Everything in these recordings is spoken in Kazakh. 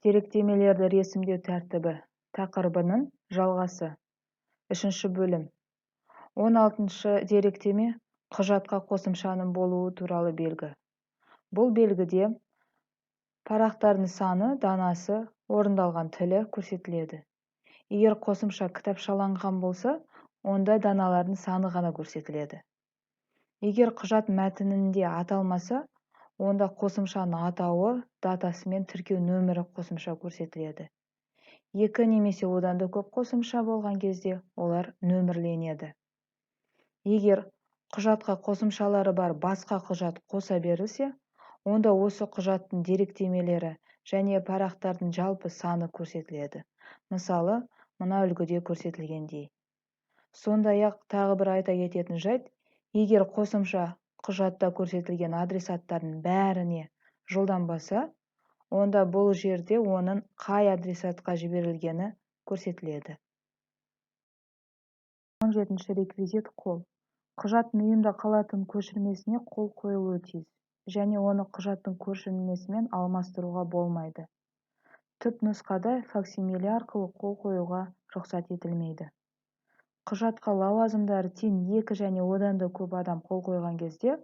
Деректемелерді ресімдеу тәртібі тақырыбының жалғасы. Үшінші бөлім. 16-шы деректеме: құжатқа қосымшаның болуы туралы белгі. Бұл белгіде парақтардың саны, данасы, орындалған тілі көрсетіледі. Егер қосымша кітапшаланған болса, онда даналардың саны ғана көрсетіледі. Егер құжат мәтінінде аталмаса, онда қосымшаның атауы, датасы мен тіркеу нөмірі қосымша көрсетіледі. Екі немесе одан да көп қосымша болған кезде олар нөмірленеді. Егер құжатқа қосымшалары бар басқа құжат қоса берілсе, онда осы құжаттың деректемелері және парақтардың жалпы саны көрсетіледі. Мысалы, мына үлгіде көрсетілгендей. Сондай-ақ тағы бір айта кететін жайт: егер қосымша құжатта көрсетілген адресаттардың бәріне жолданбаса, онда бұл жерде оның қай адресатқа жіберілгені көрсетіледі. 17-ші реквизит: қол. Құжаттың ұйымда қалатын көшірмесіне қол қойылуы тиіс және оны құжаттың көшірмесімен алмастыруға болмайды. Түпнұсқада факсимиле арқылы қол қоюға рұқсат етілмейді. Құжатқа лауазымдары тең екі және одан да көп адам қол қойған кезде,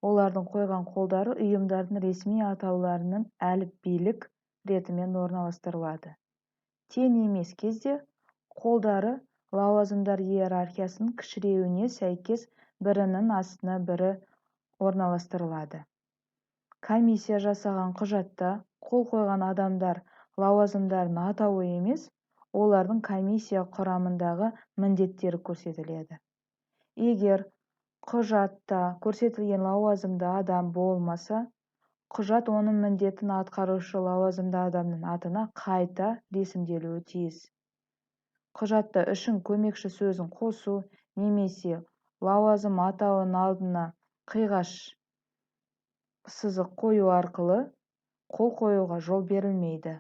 олардың қойған қолдары ұйымдардың ресми атауларының әліпбилік ретімен орналастырылады. Тең емес кезде қолдары лауазымдар иерархиясының кішіреюіне сәйкес бірінің астына бірі орналастырылады. Комиссия жасаған құжатта қол қойған адамдар лауазымдарының атауы емес, олардың комиссия құрамындағы міндеттері көрсетіледі. Егер құжатта көрсетілген лауазымды адам болмаса, құжат оның міндетін атқарушы лауазымды адамның атына қайта ресімделуі тиіс. Құжатта үшін көмекші сөзін қосу немесе лауазым атауының алдына қиғаш сызық қою арқылы қол қоюға жол берілмейді.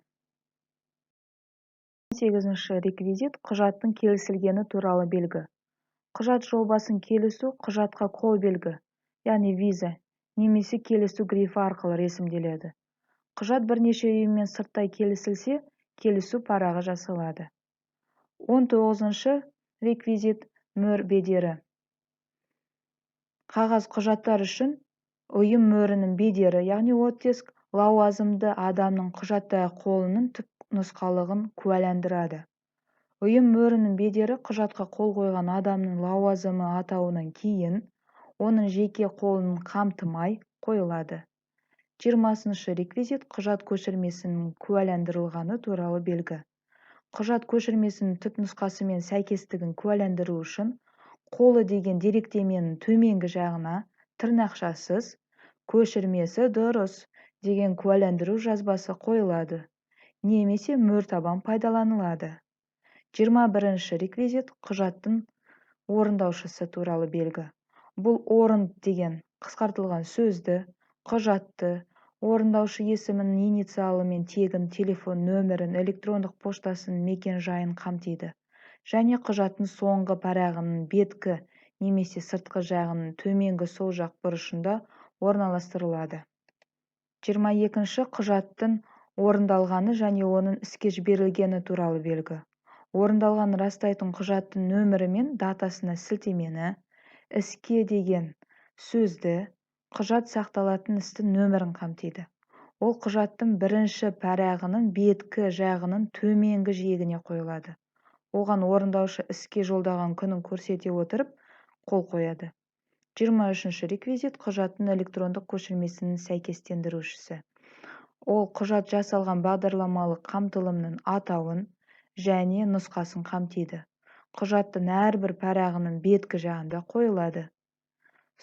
18-ші реквизит: құжаттың келісілгені туралы белгі. Құжат жобасын келісу құжатқа қол белгі, яғни виза немесе келісу грифі арқылы ресімделеді. Құжат бірнеше ұйыммен сырттай келісілсе, келісу парағы жасалады. 19-шы реквизит: мөр бедері. Қағаз құжаттар үшін ұйым мөрінің бедері, яғни оттиск, лауазымды адамның құжаттағы қолының түпнұсқалығын куәландырады. Ұйым мөрінің бедері құжатқа қол қойған адамның лауазымы атауынан кейін, оның жеке қолын қамтымай қойылады. 20-шы реквизит: құжат көшірмесінің куәландырылғаны туралы белгі. Құжат көшірмесінің түпнұсқасымен сәйкестігін куәландыру үшін қолы деген деректеменің төменгі жағына тырнақшасыз «Көшірмесі дұрыс» деген куәландыру жазбасы қойылады немесе мөртабан пайдаланылады. 21-ші реквизит: құжаттың орындаушысы туралы белгі. Бұл «орын» деген қысқартылған сөзді, құжатты орындаушы есімінің инициалы мен тегін, телефон нөмірін, электрондық поштасының мекен-жайын қамтиды және құжаттың соңғы парағының беткі немесе сыртқы жағының төменгі сол жақ бұрышында орналастырылады. 22-ші құжаттың орындалғаны және оның іске жіберілгені туралы белгі. Орындалғанын растайтын құжаттың нөмірі мен датасына сілтемені, «іске» деген сөзді, құжат сақталатын істің нөмірін қамтиды. Ол құжаттың бірінші парағының беткі жағының төменгі жиегіне қойылады. Оған орындаушы іске жолдаған күнін көрсете отырып қол қояды. 23-ші реквизит: құжаттың электрондық көшірмесінің сәйкестендірушісі. Ол құжат жасалған бағдарламалық қамтылымның атауын және нұсқасын қамтиды. Құжаттың әрбір парағының беткі жағында қойылады.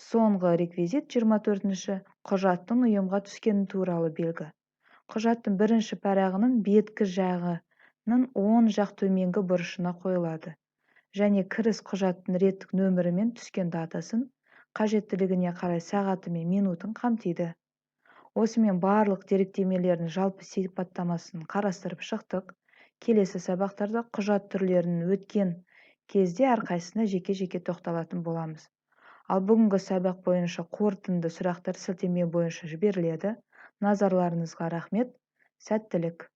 Соңғы реквизит, 24-ші, құжаттың ұйымға түскені туралы белгі. Құжаттың бірінші парағының беткі жағының оң жақ төменгі бұрышына қойылады және кіріс құжаттың реттік нөмірі мен түскен датасын, қажеттілігіне қарай сағаты мен минутын қамтиды. Осымен барлық деректемелердің жалпы сипаттамасын қарастырып шықтық. Келесі сабақтарда құжат түрлерін өткен кезде әрқайсысына жеке-жеке тоқталатын боламыз. Ал бүгінгі сабақ бойынша қорытынды сұрақтар сілтеме бойынша жіберіледі. Назарларыңызға рахмет, сәттілік!